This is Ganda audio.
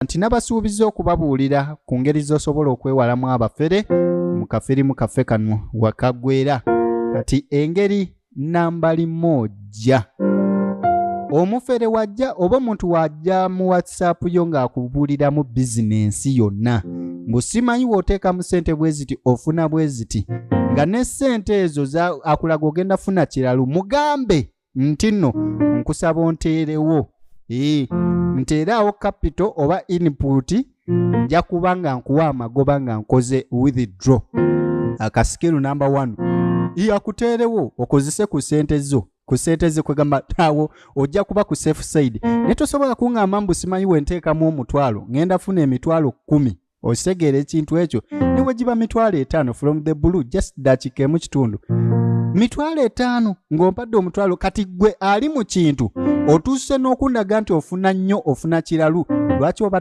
Nti nabasuubiza okubabuulira ku ngeri z'osobola okwewalamu abafere mu kafirimu kaffe kano wakaggwera. Kati engeri nambali moja, omufere wajja oba omuntu wajja mu WhatsApp yo ng'akubuuliramu bizinensi yonna, mbu simanyi w'oteekamu ssente bwe ziti ofuna bwe ziti, nga ne ssente ezo akulaga ogenda funa kiralu, mugambe nti nno nkusaba onteerewo, nteeraawo capital oba input, nja kuba nga nkuwa amagoba nga nkoze withdraw. Akasikiru number one, akuteerewo okozese ku ssente zo, ku ssente ze. Kwegamba awo ojja kuba ku safe side, naye tosobola kuŋŋamba mbu simanyi wenteekamu 10,000 ŋŋenda funa 100,000. Okitegeera ekintu ekyo? Ne bwe giba 50,000 from the blue, just dakiika emu kitundu, 50,000 ng'ompadde 10,000. Kati gwe ali mu kintu otuuse n'okundaga nti ofuna nnyo, ofuna kiralu, lwaki oba